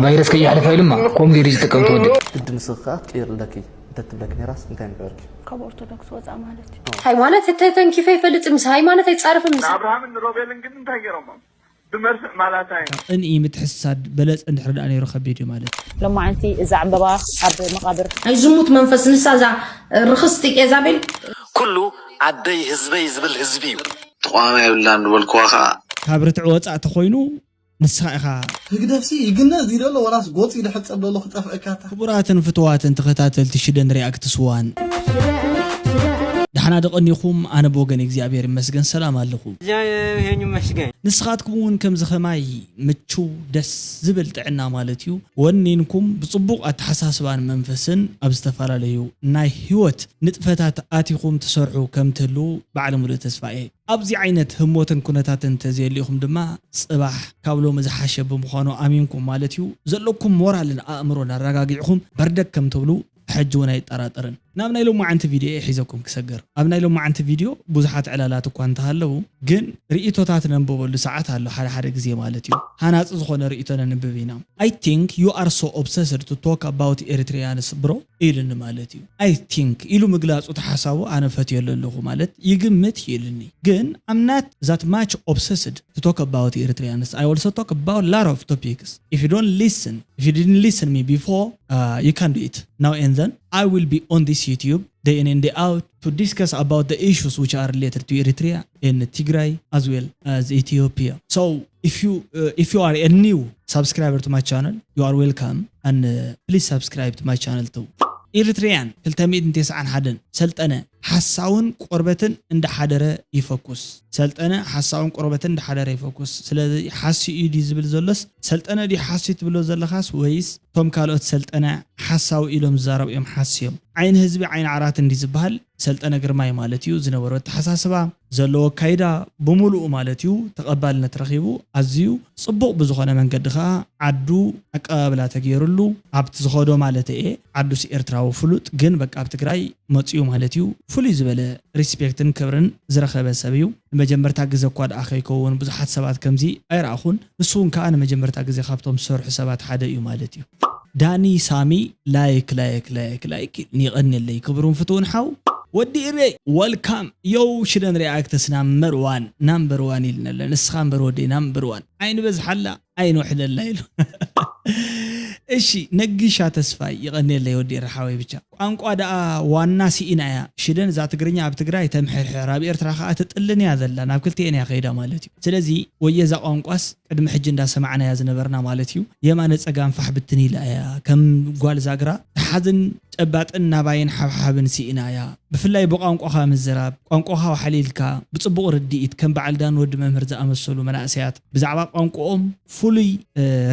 ቫይረስ ከይሓልፋ ኢሉማ ኮምዲሪ ዝጥቀም ትወድእ። ግዲ ንስኺ ከዓ ክትቅይር ኣለኪ እንተትብለኪ ነይራስ እንታይ ምገበርኪ? ካብ ኦርቶዶክስ ወፃእ ማለት እዩ። ሃይማኖት ተተንኪፈ ይፈልጥ ምስ ሃይማኖት ኣይፃረፍን ምስ ኣብርሃምን ሮቤልን ግን እንታይ ገይሮሞም? ብመርፍእ ማላታይ ካብ ቅንኢ ምትሕስሳድ በለፀ እንድሕር ደኣ ነይሩ ከቢድ እዩ ማለት እዩ። ሎማዓንቲ እዛ ዕምበባ ኣብ መቓብር ናይ ዝሙት መንፈስ ንሳ እዛ ርኽስቲ ኤዛቤል ኩሉ ዓደይ ህዝበይ ዝብል ህዝቢ እዩ። ተቋም የብላን ዝበልክዋ ከዓ ካብ ርትዕ ወፃእ ተኮይኑ ንስኻ ኢኻ ህግደፍሲ ይግነዝ ድዩ ዘሎ ወላስ ጎፅ ኢሉ ሕፀብ ዘሎ ክጠፍአካ እታ ክቡራትን ፍትዋትን ተኸታተልቲ ሽደን ሪኣክትስ ዋን ደሓና ደቐኒኹም ኣነ ብወገን እግዚኣብሔር ይመስገን ሰላም ኣለኹ ይመስገን ንስኻትኩም እውን ከምዚ ኸማይ ምቹ ደስ ዝብል ጥዕና ማለት እዩ ወኒንኩም ብፅቡቕ ኣተሓሳስባን መንፈስን ኣብ ዝተፈላለዩ ናይ ህይወት ንጥፈታት ኣቲኹም ትሰርሑ ከም ትህልዉ ባዕሊ ሙሉእ ተስፋ እየ ኣብዚ ዓይነት ህሞትን ኩነታትን እንተዘየሊኹም ድማ ፅባሕ ካብ ሎሚ ዝሓሸ ብምዃኑ ኣሚንኩም ማለት እዩ ዘለኩም ሞራልን ኣእምሮን ኣረጋጊዕኹም በርደግ ከም ትብሉ ሕጂ እውን ኣይጠራጠርን ናብ ናይ ሎማዓንቲ ቪድዮ እየ ሒዘኩም ክሰግር ኣብ ናይ ሎማዓንቲ ቪድዮ ብዙሓት ዕላላት እኳ እንተሃለዉ ግን ርእቶታት ነንብበሉ ሰዓት ኣሎ ሓደ ሓደ ግዜ ማለት እዩ ሃናፂ ዝኾነ ርእቶ ነንብብ ኢና I think you are so obsessed to talk about Eritreans bro ኢሉኒ ማለት እዩ I think ኢሉ ምግላፁ ተሓሳቡ ኣነ ፈትየሉ ኣለኹ ማለት ይግምት ይልኒ ግን I'm not that much obsessed to talk about Eritreans I also talk about lot of topics if you don't listen if you didn't listen me before uh, you can do it now and then I will be on this YouTube day in and day out to discuss about the issues which are related to Eritrea and Tigray as well as Ethiopia. So if you uh, if you are a new subscriber to my channel, you are welcome and uh, please subscribe to my channel too. Eritrean ክልተ ሚእትን ተስዓን ሓደን ሰልጠነ ሓሳውን ቆርበትን እንዳሓደረ ይፈኩስ ሰልጠነ ሓሳውን ቆርበትን እንዳሓደረ ይፈኩስ ስለዚ ሓሲ እዩ ድዩ ዝብል ዘሎስ ሰልጠነ ድዩ ሓሲ ትብሎ ዘለኻስ ወይስ እቶም ካልኦት ሰልጠነ ሓሳዊ ኢሎም ዝዛረቡ እዮም ሓስዮም ዓይኒ ህዝቢ ዓይኒ ዓራት እንዲ ዝበሃል ሰልጠነ ግርማይ ማለት እዩ ዝነበሮ ኣተሓሳስባ ዘለዎ ኣካይዳ ብምሉኡ ማለት እዩ ተቐባልነት ረኺቡ ኣዝዩ ፅቡቕ ብዝኾነ መንገዲ ከዓ ዓዱ ኣቀባብላ ተገይሩሉ ኣብቲ ዝኸዶ ማለት እየ ዓዱስ ኤርትራዊ ፍሉጥ ግን በቃ ኣብ ትግራይ መፅኡ ማለት እዩ ፍሉይ ዝበለ ሪስፔክትን ክብርን ዝረኸበ ሰብ እዩ ንመጀመርታ ግዜ እኳ ደኣ ከይከውን ብዙሓት ሰባት ከምዚ ኣይረኣኹን ንሱ እውን ከዓ ንመጀመርታ ግዜ ካብቶም ዝሰርሑ ሰባት ሓደ እዩ ማለት እዩ ዳኒ ሳሚ ላይክ ላይክ ላይክ ላይክ ይቐንየለይ ክብሩን ፍትውን ሓው ወዲ ኢሬ ወልካም ዮው ሽደን ሪኣክትስ ናምበር ዋን ናምበር ዋን ኢልነለ ንስኻ እምበር ወደይ ናምበር ዋን ዓይኒ በዝሓላ ዓይኒ ውሕደላ ኢሉ እሺ ነጊሻ ተስፋይ ይቐንየለይ ወዲ ኢሬ ሓወይ ብቻ ቋንቋ ደኣ ዋና ስኢና እያ ሽደን እዛ ትግርኛ ኣብ ትግራይ ተምሕርሕር ኣብ ኤርትራ ከዓ ትጥልን እያ ዘላ ናብ ክልቲኤን እያ ከይዳ ማለት እዩ ስለዚ ወየ እዛ ቋንቋስ ቅድሚ ሕጂ እንዳሰማዕናያ ዝነበርና ማለት እዩ የማነ ጸጋም ፋሕ ብትን ኢላ እያ ከም ጓል ዛግራ ተሓዝን ጨባጥን ናባይን ሓብሓብን ስኢና እያ ብፍላይ ብቋንቋኻ ምዝራብ ቋንቋኻ ዋሕሊልካ ብጽቡቕ ርድኢት ከም በዓል ዳን ወዲ መምህር ዝኣመሰሉ መናእሰያት ብዛዕባ ቋንቋኦም ፍሉይ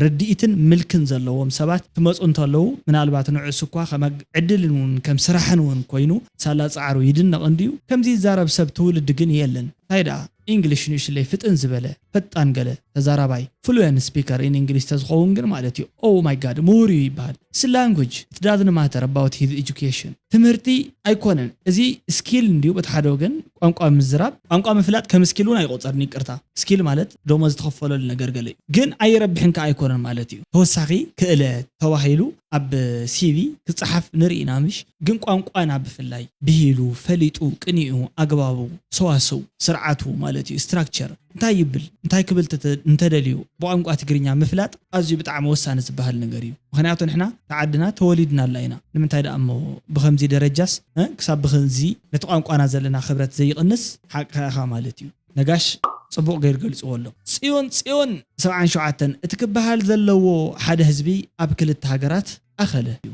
ርድኢትን ምልክን ዘለዎም ሰባት ክመፁ እንተለዉ ምናልባት ንዑስ እኳ ከም ዕድልን እውን ከም ስራሕን እውን ኮይኑ ሳላ ፃዕሩ ይድነቕ እንድዩ ከምዚ ይዛረብ ሰብ ትውልዲ ግን የለን እንታይ ደኣ English ንእሽለይ ፍጥን ዝበለ ፈጣን ገለ ተዛራባይ fluent speaker in English ተዝኸውን ግን ማለት እዩ oh my god ምሁር እዩ ይበሃል it's language it doesn't matter about his education ትምህርቲ ኣይኮነን እዚ skill እንድዩ በቲ ሓደ ወገን ቋንቋ ምዝራብ ቋንቋ ምፍላጥ ከም skill እውን ኣይቆፀርን ይቅርታ skill ማለት ደሞዝ ዝተኸፈለሉ ነገር ገለ እዩ ግን ኣይረብሕን ከዓ ኣይኮነን ማለት እዩ ተወሳኺ ክእለት ተባሂሉ ኣብ ሲቪ ክፀሓፍ ንርኢ ኢና ምሽ ግን ቋንቋና ብፍላይ ብሂሉ ፈሊጡ ቅኒኡ ኣግባቡ ሰዋስው ስርዓቱ ማለት እዩ structure እንታይ ይብል እንታይ ክብል እንተደልዩ ብቋንቋ ትግርኛ ምፍላጥ ኣዝዩ ብጣዕሚ ወሳኒ ዝበሃል ነገር እዩ ምክንያቱ ንሕና ተዓድና ተወሊድናላ ኢና ንምንታይ ደኣ እሞ ብከምዚ ደረጃስ ክሳብ ብክንዚ ነቲ ቋንቋና ዘለና ክብረት ዘይቕንስ ሓቅኻ ኢኻ ማለት እዩ ነጋሽ ጽቡቕ ገይሩ ገልጽዎ ኣሎ ጽዮን ጽዮን ሰብዓን ሸውዓተን እቲ ክበሃል ዘለዎ ሓደ ህዝቢ ኣብ ክልተ ሃገራት ኣኸለ እዩ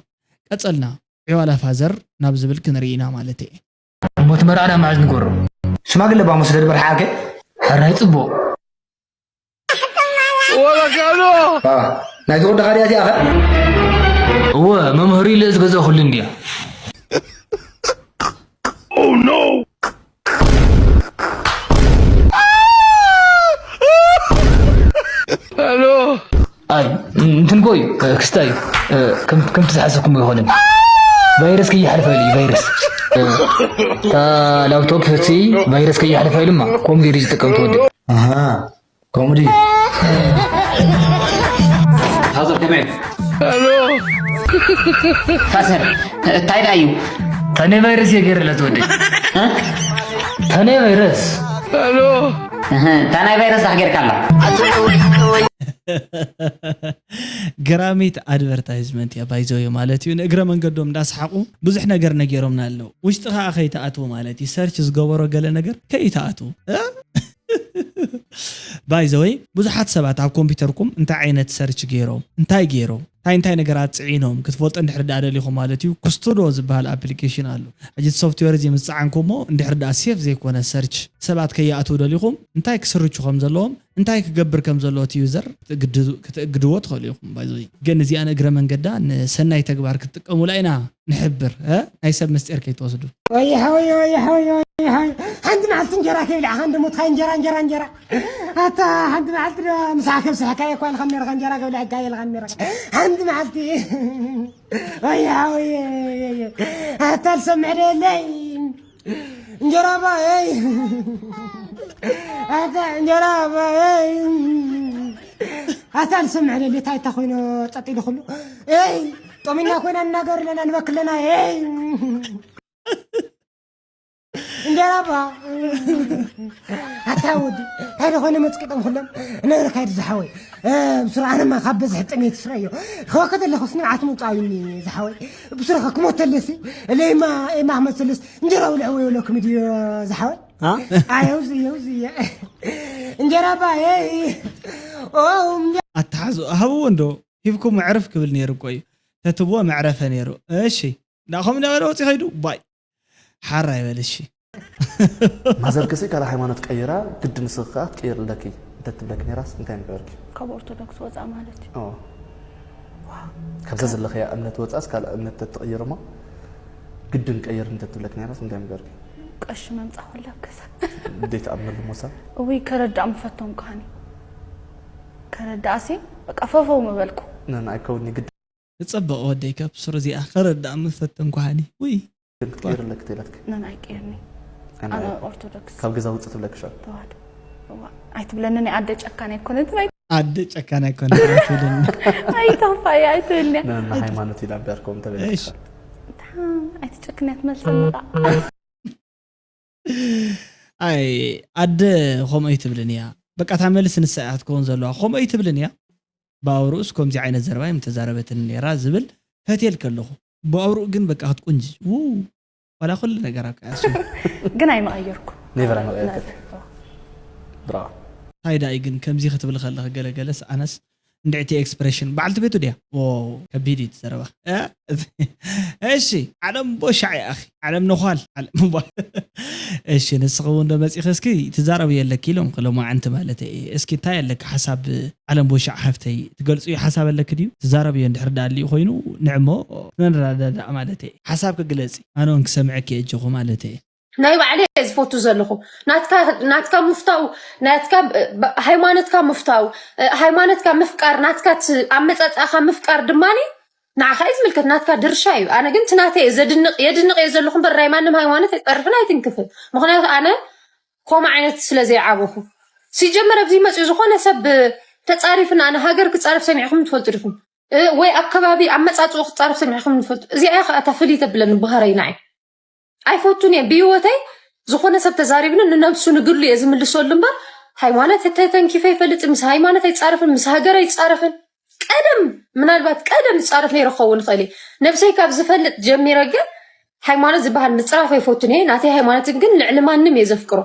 ቀጸልና ዒዋላ ፋዘር ናብ ዝብል ክንርኢ ኢና ማለት እየ ሞት መርዓና መዓዝ ንገሮ ሽማግለ ባሞ ስደድ በርሓ ዓርከይ ሕራይ ጽቡቕ ናይዚ ወዲ ካድያ እዚኣ ኸ እወ መምህር ኢለ ዝገዛእኩሉ እንድያ ኣሎ ኣይ እንትን ኮይ ክስታይ ከምቲ ዝሓሰብኩም ኣይኮነን ቫይረስ ከይሓልፈ ኢሉ ቫይረስ እታ ላፕቶፕ እቲ ቫይረስ ከይሓልፈ ኢሉማ ኮምዲሪ ዝጥቀም ትወድእ ከምኡ ድዩ ፋዘር ከመይ? ፋዘር እንታይ ደኣ እዩ? ተኔ ቫይረስ እየ ገይረለት ወደይ። እ? ተኔ ቫይረስ። እህ፣ እንታይ ናይ ቫይረስ ዳኣ ጌርካ ኣላ? ገራሚት ኣድቨርታይዝመንት እያ ባይዘወይ ማለት እዩ። ንእግረ መንገዶም እንዳሰሓቁ ብዙሕ ነገር ነጊሮምና ኣለዉ። ውሽጢ ከዓ ከይተኣትዎ ማለት እዩ። ሰርች ዝገበሮ ገለ ነገር ከይተኣትዎ። እ? ባይዘወይ ብዙሓት ሰባት ኣብ ኮምፒውተርኩም እንታይ ዓይነት ሰርች ገይሮም እንታይ ገይሮም እንታይ እንታይ ነገራት ፅዒኖም ክትፈልጡ እንድሕር ዳኣ ደሊኹም ማለት እዩ። ክስቱዶ ዝበሃል ኣፕሊኬሽን ኣሎ። ሕጂ እቲ ሶፍትዌር እዚ ምስ ፀዓንኩሞ እንድሕር ዳኣ ሴፍ ዘይኮነ ሰርች ሰባት ከይኣትው ደሊኹም እንታይ ክስርቹ ከም ዘለዎም እንታይ ክገብር ከም ዘለዎ እቲ ዩዘር ክትእግድዎ ትኽእሉ ኢኹም። ባይዘወይ ግን እዚኣ ንእግረ መንገዳ ንሰናይ ተግባር ክትጥቀሙላ ኢና ንሕብር። እ? ናይ ሰብ ምስጢር ከይትወስዱ። ወይ ሓወይ፣ ወይ ሓወይ፣ ወይ ሓወይ። ሓንቲ መዓልቲ እንጀራ ከይብላዕኻ እንደ ሞትካ እንጀራ፣ እንጀራ፣ እንጀራ። ኣታ ሓንቲ መዓልቲ ዶ ምሳሕ ከብስሐካ እየ እኳ ኢልካ ነርካ፣ እንጀራ ከብልዐካ እየ ኢልካ ነርካ። ሓንቲ መዓልቲ። ወይ ሓወይ፣ ኣታ ልሰምዕ ዶ የለይ? እንጀራ ባየይ። ኣታ እንጀራ ባየይ። ኣታ ልሰምዕ ዶ የለይ? እንታይ እታ ኮይኑ ጸጥ ኢሉ ኩሉ? ኤይ፣ ጦሚና ኮይና እናገር ኣለና፣ ንበክለና። ኤይ። እንጀራ ባ ኣታ ወዲ እንታይ ደኾነ መፅቂጦም ኩሎም እነግረካ ይድ ዝሓወይ። ብስሩ ኣነማ ካብ በዝሒ ጥሜት ስረዮ ከወከ ዘለኹስ ንብዓት ምውፃዊኒ ዝሓወይ። ብስሩ ክሞተለሲ ለይማ ኤማ ክመሰለስ እንጀራ ውልዕ ወይ ወለኩም ድዮ ዝሓወይ። ኣየውዝ የውዝ እየ። እንጀራ ባ ኣትሓዙ ሃብዎ እንዶ ሂብኩም ዕርፍ ክብል ነይሩ እኮ እዩ። ተትብዎ መዕረፈ ነይሩ። እሺ ዳኸም እንዳበለ ወፂ ከይዱ ባይ ሓራ ይበል። እሺ ማዘር ክሲ ካልእ ሃይማኖት ቀይራ ግዲ ንስኺ ከዓ ክትቅይር ኣለኪ እንተትብለኪ ነይራስ እንታይ ምገበርኪ? ካብ ኦርቶዶክስ ወፃእ ማለት እዩ። ኦ። ካብዛ ዘለኽያ እምነት ወፃእስ ካልእ እምነት ተትቕይር እሞ ግዲ ንቀይር እንተትብለኪ ነይራስ እንታይ ምገበርኪ? ቀሺ መምፃ ኩላ ገዛ። እንዴት ኣብ መሉ ሞሳ? እውይ ከረዳእ ምፈቶም ካኒ ከረዳእሲ በቃ ፈፈው ምበልኩ። ነን ኣይከውኒ ግዲ። ክጸብቕ ወደይ ካብ ሱር እዚኣ ክረዳእ ምፈተንኩ ሃኒ። ውይ። ግን ክትቀይር ኣለኪ ተይላትኪ? ነን ኣይቀየርኒ። ኣነ ኣነ ኦርቶዶክስ። ካብ ገዛ ውጽእ ትብለኪ ሻ? ተዋህዶ። እዋ፣ ኣይትብለኒ ናይ ኣደ ጨካን ኣይኮነት ናይ ኣደ ጨካን ኣይኮነት ትብለኒ። ኣይተኽፋይ ኣይትብልኒ። ነን ሃይማኖት ኢላ እምበር ከም ተበለኪ እሺ። ሻ? እታ ኣይትጨክንያ ትመልሰኒ ኸዓ። ኣይ ኣደ ከምኡ ኣይትብልን እያ። በቃ እታ መልሲ ንሳ እያ ክትከውን ዘለዋ። ከምኡ ኣይትብልን እያ። ብኣውርኡስ ከምዚ ዓይነት ዘረባ ኣይምተዛረበትን ነይራ ዝብል ፈትየልኪ ኣለኹ። ብኣውርኡ ግን በቃ ክትቁንጅ። ው ዋላ ኩሉ ነገር ኣብ ቀያሱ። ግን ኣይመቐየርኩ። ኔቨር ኣይመቐየርኩ። ብራቮ። እንታይ ደኣ እዩ ግን ከምዚ ክትብል ከለኺ ገለገለስ ኣነስ እንድዕቲ ኤክስፕሬሽን በዓልቲ ቤቱ ድያ? ዎ ከቢድ እዩ እቲ ዘረባ። እ? እሺ ዓለም ቦሻዕ እያ ኣኺ ዓለም ነዃል ዓለም እባ። እሺ ንስኺ እውን ዶ መፂኺ እስኪ ትዛረቢ የለኪ ኢሎም ክሎማዓንቲ ማለት እየ። እስኪ እንታይ ኣለኪ ሓሳብ ዓለም ቦሻዕ ሓፍተይ ትገልፅዮ ሓሳብ ኣለኪ ድዩ? ትዛረብዮ እንድሕር ዳኣ ኣሊኡ ኮይኑ ንዕሞ ክንረዳዳእ ማለት እየ። ሓሳብ ክግለፂ ኣነ እውን ክሰምዐኪ እየ እጆኹ ማለት እየ። ናይ ባዕለይ እየ ዝፈቱ ዘለኹ። ናትካ ናትካ ምፍታው ናትካ ሃይማኖትካ ምፍታው ሃይማኖትካ ምፍቃር ናትካ ኣመፃፅኣኻ ምፍቃር ድማ ንዓኻ እዩ ዝምልከት ናትካ ድርሻ እዩ። ኣነ ግን ትናተ እየ ዘድንቕ የድንቕ እየ ዘለኹ እምበር ናይ ማንም ሃይማኖት ኣይፀርፍን ኣይትንክፍን። ምክንያቱ ኣነ ከምኡ ዓይነት ስለ ዘይዓበኹ ሲጀመር ኣብዚ መፅኡ ዝኾነ ሰብ ተፃሪፍና ኣነ ሃገር ክፃረፍ ሰሚዕኹም ትፈልጡ ዲኹም? ወይ ኣብ ከባቢ ኣመፃፅኡ ክፃረፍ ሰሚዕኹም ንፈልጡ እዚኣ እያ ከዓ እታ ፍልይ ተብለኒ ብሃረይ ንዓይ ኣይፈቱን እየ ብህይወተይ ዝኾነ ሰብ ተዛሪብኒ ንነብሱ ንግሉ እየ ዝምልሰሉ እምበር ሃይማኖት ተተንኪፈ ይፈልጥ ምስ ሃይማኖት ኣይፃረፍን ምስ ሃገር ኣይፃረፍን ቀደም ምናልባት ቀደም ዝፃረፍ ነይረ ክኸውን ይኽእል እየ ነብሰይ ካብ ዝፈልጥ ጀሚረ ግን ሃይማኖት ዝበሃል ምፅራፍ ኣይፈቱን እየ ናተይ ሃይማኖትን ግን ልዕሊ ማንም እየ ዘፍቅሮ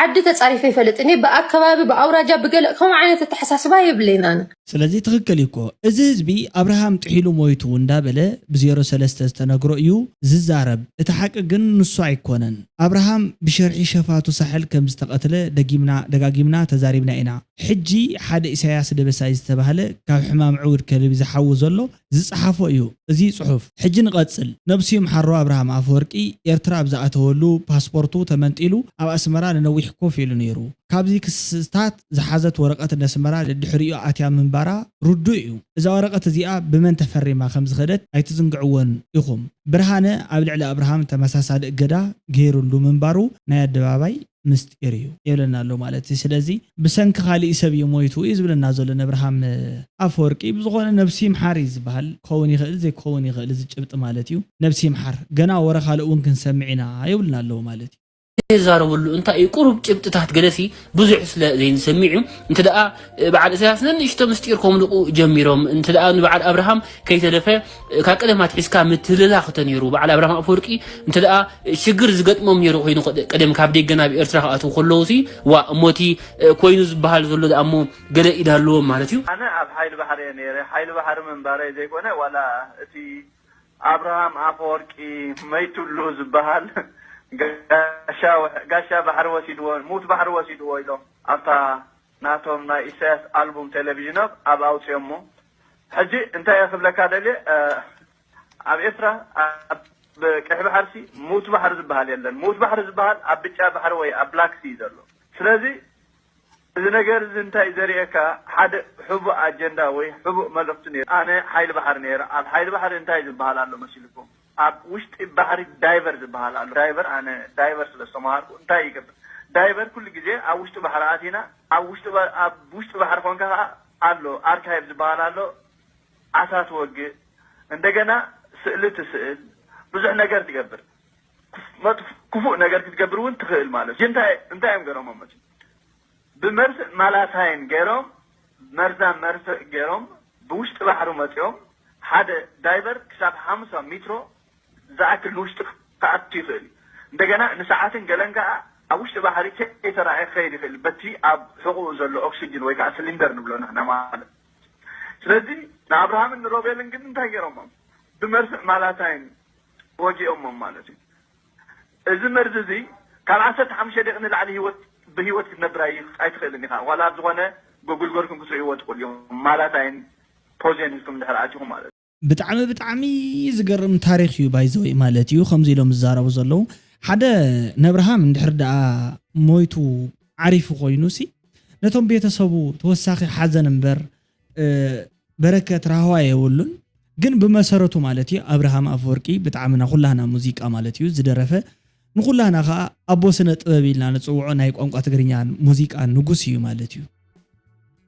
ዓዲ ተፃሪፈ ይፈልጥ እኔ ብኣከባቢ ብኣውራጃ ብገለ ከምኡ ዓይነት ኣተሓሳስባ የብለይን ኣነ። ስለዚ ትኽክል እዩ እኮ እዚ ህዝቢ ኣብርሃም ጥሒሉ ሞይቱ እንዳበለ ብ ዜሮ ሰለስተ ዝተነግሮ እዩ ዝዛረብ እቲ ሓቂ ግን ንሱ ኣይኮነን ኣብርሃም ብሸርሒ ሸፋቱ ሳሕል ከም ዝተቐትለ ደጊምና ደጋጊምና ተዛሪብና ኢና ሕጂ ሓደ ኢሳያስ ደበሳይ ዝተባህለ ካብ ሕማም ዕውድ ከልቢ ዝሓዊ ዘሎ ዝጸሓፎ እዩ እዚ ጽሑፍ። ሕጂ ንቐጽል። ነብሱ ይምሓሮ ኣብርሃም ኣፈወርቂ ኤርትራ ኣብ ዝኣተወሉ ፓስፖርቱ ተመንጢሉ ኣብ ኣስመራ ንነዊሕ ኮፍ ኢሉ ነይሩ። ካብዚ ክስታት ዝሓዘት ወረቐት ነስመራ ድሕሪኡ ኣትያ ምንባራ ርዱእ እዩ። እዛ ወረቐት እዚኣ ብመን ተፈሪማ ከም ዝኸደት ኣይትዝንግዕዎን ኢኹም። ብርሃነ ኣብ ልዕሊ ኣብርሃም ተመሳሳሊ እገዳ ገይሩሉ ምንባሩ ናይ ኣደባባይ ምስጢር እዩ ይብለና ኣሎ ማለት እዩ። ስለዚ ብሰንኪ ካሊእ ሰብ እዩ ሞይቱ እዩ ዝብለና ዘሎ ነብርሃም ኣፈወርቂ። ብዝኾነ ነብሲ ይምሓር እዩ ዝበሃል፣ ክኸውን ይኽእል ዘይክኸውን ይኽእል እዚ ጭብጢ ማለት እዩ። ነብሲ ይምሓር፣ ገና ወረ ካልእ እውን ክንሰምዕ ኢና ይብልና ኣለዉ ማለት እዩ። ይዛረበሉ እንታይ እዩ ቁሩብ ጭብጥታት ገለሲ ብዙሕ ስለ ዘይንሰሚዕ እዩ። እንተ ደኣ በዓል ኢሳያስ ነንእሽቶ ምስጢር ከምልቑ ጀሚሮም እንተ ደኣ ንበዓል ኣብርሃም ከይተለፈ ካብ ቀደም ኣትሒዝካ ምትልላኽ ተነይሩ። በዓል ኣብርሃም ኣፈወርቂ እንተ ደኣ ሽግር ዝገጥሞም ነይሩ ኮይኑ ቀደም ካብ ደገ ናብ ኤርትራ ክኣትዉ ከለዉ ሲ ዋ እሞቲ ኮይኑ ዝበሃል ዘሎ ደኣ እሞ ገለ ኢድ ኣለዎም ማለት እዩ። ኣነ ኣብ ሓይሊ ባሕሪ እየ ነይረ። ሓይሊ ባሕሪ ምንባረይ ዘይኮነ ዋላ እቲ ኣብርሃም ኣፈወርቂ መይትሉ ዝበሃል ጋሻ ባሕሪ ወሲድዎ፣ ሙት ባሕሪ ወሲድዎ ኢሎም ኣብታ ናቶም ናይ ኢሳያስ ኣልቡም ቴሌቪዥኖም ኣብ ኣውፅኦሞ። ሕጂ እንታይ እየ ክብለካ ደልየ ኣብ ኤርትራ ኣብ ቀይሕ ባሕርሲ ሙት ባሕሪ ዝበሃል የለን። ሙት ባሕሪ ዝበሃል ኣብ ብጫ ባሕሪ ወይ ኣብ ብላክ ሲ እዩ ዘሎ። ስለዚ እዚ ነገር እዚ እንታይ እዩ ዘርእየካ? ሓደ ሕቡእ ኣጀንዳ ወይ ሕቡእ መልእኽቲ ነይሩ። ኣነ ሓይሊ ባሕሪ ነይረ። ኣብ ሓይሊ ባሕሪ እንታይ ዝበሃል ኣሎ መሲልኩም? ኣብ ውሽጢ ባሕሪ ዳይቨር ዝበሃል ኣሎ። ዳይቨር ኣነ ዳይቨር ስለ ዝተምሃርኩ እንታይ ይገብር? ዳይቨር ኩሉ ግዜ ኣብ ውሽጢ ባሕሪ ኣቲና ኣብ ውሽጢ ኣብ ውሽጢ ባሕሪ ኮንካ ከዓ ኣሎ ኣርካይቭ ዝበሃል ኣሎ። ዓሳ ትወግእ፣ እንደገና ስእሊ ትስእል፣ ብዙሕ ነገር ትገብር። ክፉእ ነገር ክትገብር እውን ትኽእል ማለት እዩ። እንታይ እዮም ገሮሞም መፅኡ? ብመርፍእ ማላታይን ገይሮም መርዛም መርፍእ ገይሮም ብውሽጢ ባሕሪ መፂኦም ሓደ ዳይቨር ክሳብ ሓምሳ ሚትሮ ዝኣክል ንውሽጢ ክኣቱ ይኽእል እዩ። እንደገና ንሰዓትን ገለን ከዓ ኣብ ውሽጢ ባሕሪ ከይተራእየ ክኸይድ ይኽእል በቲ ኣብ ሕቑኡ ዘሎ ኦክሲጅን ወይ ከዓ ስሊንደር ንብሎ ንሕና ማለት። ስለዚ ንኣብርሃምን ንሮቤልን ግን እንታይ ገይሮሞም? ብመርፍእ ማላታይን ወጊኦሞም ማለት እዩ። እዚ መርዚ እዚ ካብ ዓሰርተ ሓሙሽተ ደቂ ንላዕሊ ህይወት ብህይወት ክትነብር ኣይ- ኣይትኽእልን ኢኻ። ዋላ ኣብ ዝኾነ ጎጉል ገርኩም ክትርእይዎ ትኽእሉ እዮም። ማላታይን ፖዜን ኢልኩም ድሕር ኣቲኹም ማለት እዩ። ብጣዕሚ ብጣዕሚ ዝገርም ታሪኽ እዩ ባይዘወይ ማለት እዩ። ከምዚ ኢሎም ዝዛረቡ ዘለዉ ሓደ ነብርሃም እንድሕር ደኣ ሞይቱ ዓሪፉ ኮይኑ ሲ ነቶም ቤተሰቡ ተወሳኺ ሓዘን እምበር በረከት ራህዋ የብሉን። ግን ብመሰረቱ ማለት እዩ ኣብርሃም ኣፈወርቂ ብጣዕሚ ናይ ኩላህና ሙዚቃ ማለት እዩ ዝደረፈ ንኩላህና ከዓ ኣቦ ስነ ጥበብ ኢልና ንፅውዖ ናይ ቋንቋ ትግርኛ ሙዚቃ ንጉስ እዩ ማለት እዩ።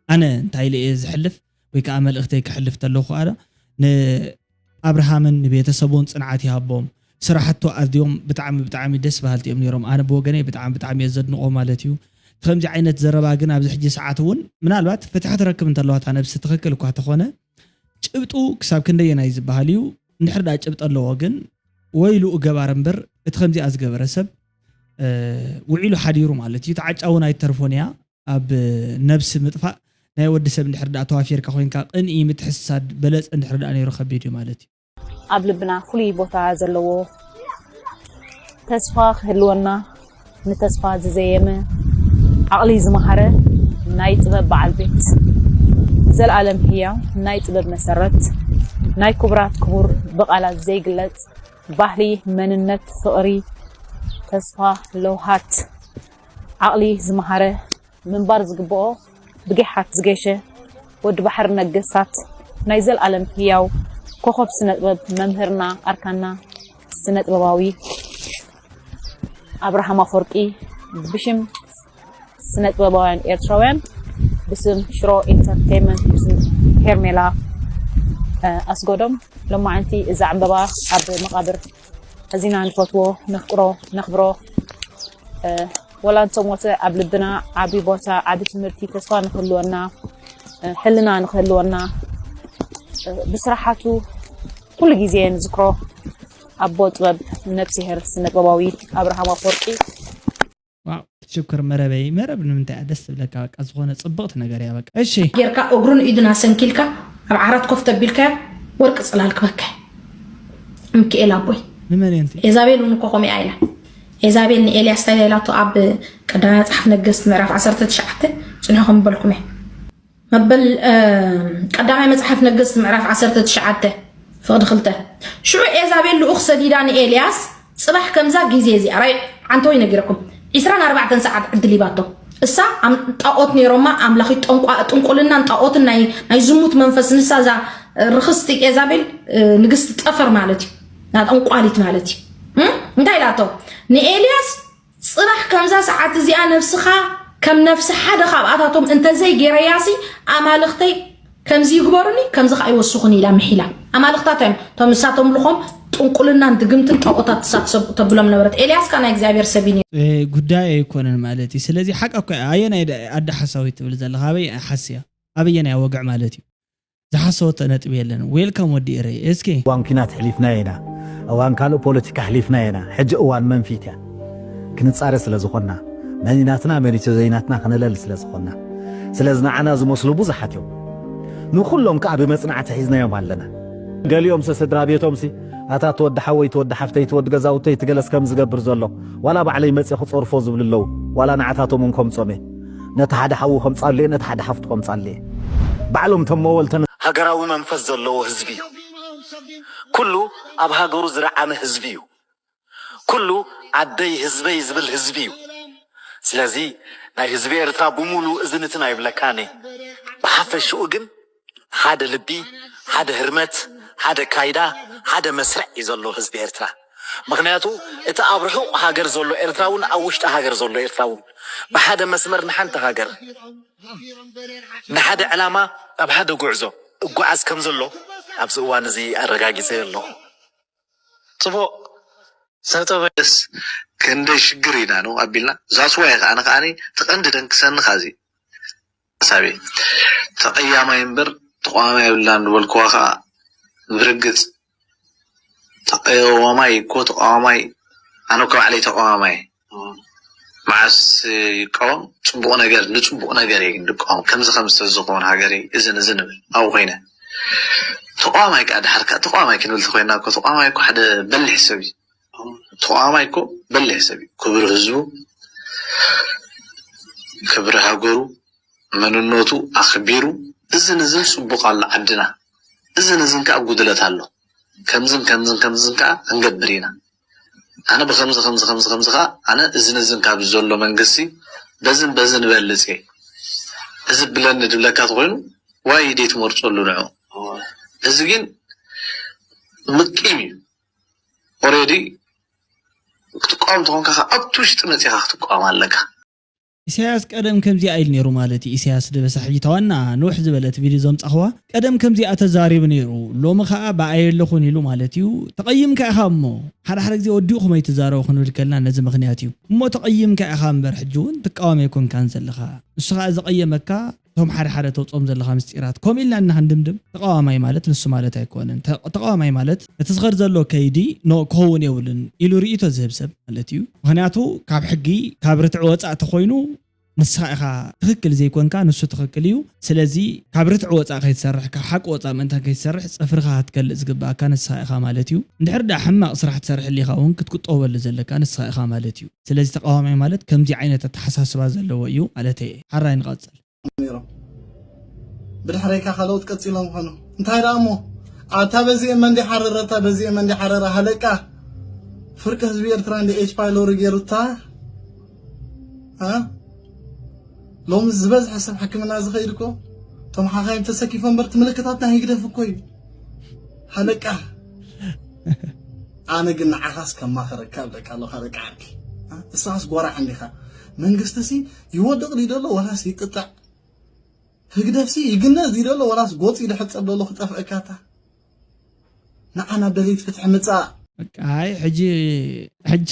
ኣነ እንታይ ኢለ እየ ዝሕልፍ ወይ ከዓ መልእክተይ ክሕልፍ ተለኹ ከዓ ኣብርሃምን ንቤተሰቡን ፅንዓት ይሃቦም። ስራሕቱ ኣዝዮም ብጣዕሚ ብጣዕሚ ደስ በሃልቲ እዮም ነይሮም። ኣነ ብወገነይ ብጣዕሚ ብጣዕሚ እየ ዘድንቆ ማለት እዩ። ከምዚ ዓይነት ዘረባ ግን ኣብዚ ሕጂ ሰዓት እውን ምናልባት ፍትሒ ትረክብ እንተለዋ እታ ነብሲ ትኽክል እኳ ተኾነ ጭብጡ ክሳብ ክንደየናይ ዝበሃል እዩ። እንድሕር ደኣ ጭብጢ ኣለዎ ግን ወይልኡ ገባር እምበር እቲ ከምዚኣ ዝገበረ ሰብ ውዒሉ ሓዲሩ ማለት እዩ። ተዓጫ እውን ኣይተርፎን እያ። ኣብ ነብሲ ምጥፋእ ናይ ወዲ ሰብ እንድሕር ደኣ ተዋፊርካ ኮይንካ ቅንኢ ምትሕስሳድ በለጸ እንድሕር ደኣ ነይሩ ከቢድ እዩ ማለት እዩ። ኣብ ልብና ፍሉይ ቦታ ዘለዎ ተስፋ ክህልወና ንተስፋ ዝዘየመ ዓቕሊ ዝመሃረ ናይ ጥበብ በዓል ቤት ዘልኣለም ህያው ናይ ጥበብ መሰረት ናይ ክቡራት ክቡር ብቓላት ዘይግለጽ ባህሊ መንነት ፍቕሪ ተስፋ ለውሃት ዓቕሊ ዝመሃረ ምንባር ዝግብኦ ብጌሓት ዝገሸ ወዲ ባሕሪ ነገስታት ናይ ዘልኣለም ህያው ኮኾብ ስነጥበብ መምህርና ኣርካና ስነጥበባዊ ኣብርሃም ኣፈወርቂ ብሽም ስነጥበባውያን ኤርትራውያን ብስም ሽሮ ኢንተርቴይንመንት ብስም ሄርሜላ ኣስጎዶም ሎማዓንቲ እዛ ዕምበባ ኣብ መቓብር ሕዚና ንፈትዎ ነፍቅሮ ነኽብሮ ወላ እንተሞተ ኣብ ልብና ዓቢ ቦታ ዓቢ ትምህርቲ ተስፋ ንክህልወና ሕልና ንክህልወና ብስራሓቱ ኩሉ ግዜ ንዝክሮ ኣቦ ጥበብ ነብስሄር ስነጥበባዊ ኣብርሃም ኣፈወርቂ ዋው ሽኩር መረበይ መረብ ንምንታይ እያ ደስ ትብለካ በቃ ዝኾነ ጽብቕቲ ነገር እያ በቃ እሺ ጌርካ እግሩን ኢዱን ኣሰንኪልካ ኣብ ዓራት ኮፍ ተቢልካዮ ወርቂ ጽላል ክበካ ምክኤል ኣቦይ ንመን እየን ኤዛቤል እውን እኮ ከምኡ ኢላ ኤዛቤል ንኤልያስ እንታይ ኢላቶ ኣብ ቀዳማይ መጽሓፍ ነገስት ምዕራፍ ዓሰርተ ትሽዓተ ጽንሑ ከም በልኩም እየ መበል ቀዳማይ መጽሓፍ ነገስት ምዕራፍ ዓሰርተ ትሽዓተ ፍቕዲ ክልተ ሽዑ ኤዛቤል ልኡኽ ሰዲዳ ንኤልያስ ጽባሕ ከምዛ ግዜ እዚኣ ራይ ዓንተወይ ነጊረኩም ዒስራን ኣርባዕተን ሰዓት ዕድል ሂባቶ እሳ ኣም- ጣኦት ነይሮማ ኣምላኺ ጠንቋ ጥንቁልናን ጣኦትን ናይ ናይ ዝሙት መንፈስ ንሳ እዛ ርኽስቲ ኤዛቤል ንግስቲ ጠፈር ማለት እዩ። ና ጠንቋሊት ማለት እዩ። እም? እንታይ ኢላቶ ንኤልያስ? ጽባሕ ከምዛ ሰዓት እዚኣ ነፍስኻ ከም ነፍሲ ሓደ ካብኣታቶም እንተዘይ ገይረያሲ ኣማልኽተይ ከምዚ ይግበሩኒ ከምዚ ከዓ ይወስኹኒ ኢላ ምሒላ። ኣማልኽታታ እዮም እቶም ንሳቶም ልኾም ጥንቁልናን ድግምትን ጣኦታት እሳ ተሰብኡ ተብሎም ነበረት። ኤልያስ ከ ናይ እግዚኣብሔር ሰብ እዩ ነይሩ። ጉዳይ ኣይኮነን ማለት እዩ። ስለዚ ሓቃ እኮ ኣየናይ ኣደ ሓሳዊት ትብል ዘለኻ ኣበይ ሓስያ ኣበየናይ ወግዕ ማለት እዩ። ዝሓሰወቶ ነጥቢ የለን። ዌልካም ወዲ ኤረይ እስኪ። እዋን ኲናት ሕሊፍናዮ ኢና። እዋን ካልእ ፖለቲካ ሕሊፍናዮ ኢና። ሕጂ እዋን መንፊት እያ። ክንጻረ ስለ ዝኾንና፣ መን ኢናትና መን ኢትዮ ዘይናትና ክንለል ስለ ዝኾንና። ስለዚ ንዓና ዝመስሉ ብዙሓት እዮም። ንኹሎም ከኣ ብመጽናዕቲ ሒዝናዮም ኣለና። ገሊኦምሲ ስድራ ቤቶምሲ ኣታ እቲ ወዲ ሓወይ እቲ ወዲ ሓፍተይ እቲ ወዲ ገዛውተይ እቲ ገለስ ከም ዝገብር ዘሎ ዋላ ባዕለይ መጽየ ክጸርፎ ዝብሉ ኣለዉ። ዋላ ንዓታቶም እውን ከምጾም እየ። ነቲ ሓደ ሓዉ ከምጻሉ እየ ነቲ ሓደ ሓፍቱ ከምጻሉ እየ። ባዕሎም እቶም መወልተን ሃገራዊ መንፈስ ዘለዎ ህዝቢ እዩ። ኩሉ ኣብ ሃገሩ ዝረዓመ ህዝቢ እዩ። ኩሉ ዓደይ ህዝበይ ዝብል ህዝቢ እዩ። ስለዚ ናይ ህዝቢ ኤርትራ ብሙሉ እዝንትን ኣይብለካን እየ። ብሓፈሽኡ ግን ሓደ ልቢ፣ ሓደ ህርመት፣ ሓደ ካይዳ፣ ሓደ መስርዕ እዩ ዘሎ ህዝቢ ኤርትራ። ምኽንያቱ እቲ ኣብ ርሑቕ ሃገር ዘሎ ኤርትራ እውን ኣብ ውሽጢ ሃገር ዘሎ ኤርትራ እውን ብሓደ መስመር ንሓንቲ ሃገር ንሓደ ዕላማ ኣብ ሓደ ጉዕዞ እጓዓዝ ከም ዘሎ ኣብዚ እዋን እዚ ኣረጋጊጸ ኣለኹ። ጽቡቕ ሰጠበስ ክንደይ ሽግር ኢና ነው ኣቢልና ዛስዋይ ከኣ ንከኣኒ ተቐንዲ ደንክሰኒ ካዚ ሳቢ ተቐያማይ እምበር ተቋማይ የብላን ዝበልክዋ ከኣ ብርግጽ ተቐዋማይ እኮ ተቋማይ ኣነ እኮ ባዕለይ ተቋማይ መዓስ ይቃወም ጽቡቕ ነገር ንጽቡቕ ነገር እየ ግን ድቃወም ከምዚ ከምዚ ተዝኸውን ሃገረይ እዝን እዝን እብል ኣብኡ ኮይነ ተቋማይ ከዓ ድሓር ከዓ ተቋማይ ክንብል ተኮይና እኮ ተቋማይ እኮ ሓደ በሊሕ ሰብ እዩ ተቋማይ እኮ በሊሕ ሰብ እዩ ክብሪ ህዝቡ ክብሪ ሃገሩ መንነቱ ኣኽቢሩ እዝን እዝን ጽቡቕ ኣሎ ዓድና እዝን እዝን ከዓ ጉድለት ኣሎ ከምዝን ከምዝን ከምዝን ከዓ ክንገብር ኢና ኣነ ብከምዚ ከምዚ ከምዚ ከምዚ ከዓ ኣነ እዝን እዝን ካብ ዘሎ መንግስቲ በዝን በዝን እበልፅ እየ እዚ ብለኒ ድብለካ ተኮይኑ ዋይ ደይ ትመርፀሉ ንዑ እዚ ግን ምቂም እዩ already ክትቃወም ተኾንካ ከዓ ኣብቲ ውሽጢ መፂኻ ክትቃወም ኣለካ ኢሳያስ ቀደም ከምዚኣ ኢሉ ነይሩ ማለት እዩ። ኢሳያስ ደበሳ ሕጂ እታ ዋና ንውሕ ዝበለት ቪድዮ ዘምጻኽዋ ቀደም ከምዚኣ ተዛሪቡ ነይሩ ሎሚ ኸኣ ብኣይ ኣለኹን ኢሉ ማለት እዩ። ተቐይምካ ኢኻ እሞ ሓደ ሓደ ግዜ ወዲኡ ከመይ ትዛረቡ ክንብል ከልና ነዚ ምኽንያት እዩ። እሞ ተቐይምካ ኢኻ እምበር ሕጂ እውን ትቃወም ኣይኮንካን ዘለኻ። ንሱ ኸኣ ዘቐየመካ እቶም ሓደ ሓደ ተውፅኦም ዘለኻ ምስጢራት ከምኡ ኢልና እና ክንድምድም ተቃዋማይ ማለት ንሱ ማለት ኣይኮነን ተቃዋማይ ማለት እቲ ዝኸድ ዘሎ ከይዲ ኖ ክኸውን የብሉን ኢሉ ርእይቶ ዝህብ ሰብ ማለት እዩ ምክንያቱ ካብ ሕጊ ካብ ርትዕ ወፃእ ተኮይኑ ንስኻ ኢኻ ትኽክል ዘይኮንካ ንሱ ትኽክል እዩ ስለዚ ካብ ርትዕ ወፃእ ከይትሰርሕ ካብ ሓቂ ወፃእ ምእንታን ከይትሰርሕ ፅፍርኻ ክትከልእ ዝግባኣካ ንስኻ ኢኻ ማለት እዩ እንድሕር ዳ ሕማቕ ስራሕ ትሰርሕ ሊኻ እውን ክትቁጠበሉ ዘለካ ንስኻ ኢኻ ማለት እዩ ስለዚ ተቃዋማይ ማለት ከምዚ ዓይነት ኣተሓሳስባ ዘለዎ እዩ ማለተይ እየ ሓራይ ንቐፅል ነይሮም ብድሕረይካ ካልኦት ቀፂሎም ኾኑ እንታይ ደኣ እሞ ኣታ በዚኤ መንዲ ሓረረ ኣታ በዚኤ መንዲ ሓረረ ሃለቃ ፍርቂ ህዝቢ ኤርትራ እንዲ ኤች ፓይሎሪ ገይሩታ ሎሚ ዝበዝሐ ሰብ ሕክምና ዝኸይድ እኮ እቶም ሓኻይም ተሰኪፎም በርቲ ምልክታት ናይ ህግደፍ እኮ እዩ ሃለቃ ኣነ ግን ንዓኻስ ከማኸረካ ኣለካ ኣለኻ ደቂ ዓርኪ እስኻስ ጓራሕ እንዲኻ መንግስቲ ሲ ይወድቕ ድዩ ዘሎ ወላስ ይጥጣዕ ህግደፍሲ ይግነዝ ድዩ ዘሎ ወላስ ጎፂ ድሕፀብ ዘሎ ክጠፍአካ እታ ንዓ ናብ ደሊት ፍትሒ ምፃእ ኣይ ሕጂ ሕጂ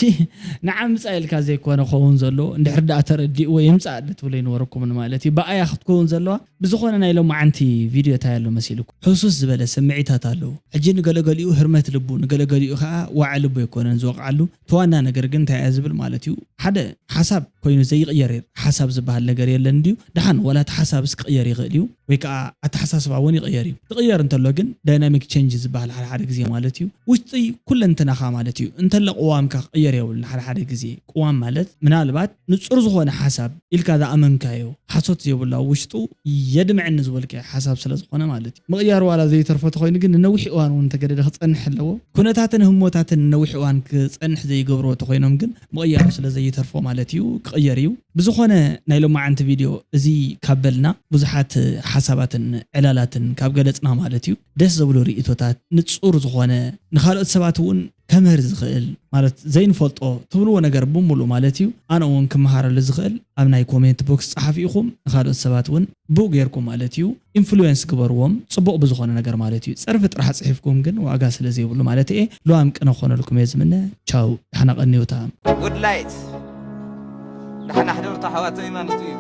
ንዓ ምፃእ ኢልካ ዘይኮነ ኸውን ዘሎ እንድሕር ደኣ ተረዲእዎ ይምፃእ ዶ ትብሎ ይነበረኩምን ማለት እዩ ብኣያ ክትከውን ዘለዋ ብዝኾነ ናይ ሎማዓንቲ ቪድዮ እንታይ ኣሎ መሲልኩም ሕሱስ ዝበለ ስምዒታት ኣለዎ ሕጂ ንገለገሊኡ ህርመት ልቡ ንገለገሊኡ ከዓ ዋዕ ልቡ ኣይኮነን ዝወቕዓሉ እቲ ዋና ነገር ግን እንታይ እያ ዝብል ማለት እዩ ሓደ ሓሳብ ኮይኑ ዘይቕየር ሓሳብ ዝበሃል ነገር የለን ድዩ? ደሓን ዋላ እቲ ሓሳብስ ክቕየር ይኽእል እዩ ወይ ከዓ ኣተሓሳስባ እውን ይቕየር እዩ። ክቕየር እንተሎ ግን ዳይናሚክ ቼንጅ ዝበሃል ሓደ ሓደ ግዜ ማለት እዩ ውሽጢ ኩለንትናኻ ማለት እዩ። እንተሎ ቅዋምካ ክቕየር የብሉን ሓደ ሓደ ግዜ። ቅዋም ማለት ምናልባት ንፁር ዝኾነ ሓሳብ ኢልካ ዝኣመንካዮ ሓሶት ዘይብሉ ኣብ ውሽጡ የድምዐኒ ዝበልካዮ ሓሳብ ስለ ዝኾነ ማለት እዩ። ምቕያር ዋላ ዘይተርፎ ተኾይኑ ግን ንነዊሕ እዋን እውን እንተገደደ ክፀንሕ ኣለዎ። ኩነታትን ህሞታትን ንነዊሕ እዋን ክፀንሕ ዘይገብርዎ ተኾይኖም ግን ምቕያሩ ስለ ዘይተርፎ ማለት እዩ ክቕየር እዩ። ብዝኾነ ናይ ሎማዓንቲ ቪድዮ እዚ ካብ በልና ብዙሓት ሓሳባትን ዕላላትን ካብ ገለጽና ማለት እዩ ደስ ዘብሉ ርእቶታት ንጹር ዝኾነ ንኻልኦት ሰባት እውን ከምህር ዝኽእል ማለት ዘይንፈልጦ ትብልዎ ነገር ብምሉእ ማለት እዩ ኣነ እውን ክመሃረሉ ዝኽእል ኣብ ናይ ኮሜንት ቦክስ ጸሓፊ ኢኹም ንኻልኦት ሰባት እውን ብኡ ጌርኩም ማለት እዩ ኢንፍሉዌንስ ግበርዎም ጽቡቕ ብዝኾነ ነገር ማለት እዩ ጸርፊ ጥራሕ ጽሒፍኩም ግን ዋጋ ስለ ዘይብሉ ማለት እየ ልዋም ቅነ ክኾነልኩም እየ ዝምነ ቻው ዳሕና ቀንዩታ Good light ዳሕና ሕደርታ ኣሕዋተይ ማለት እዩ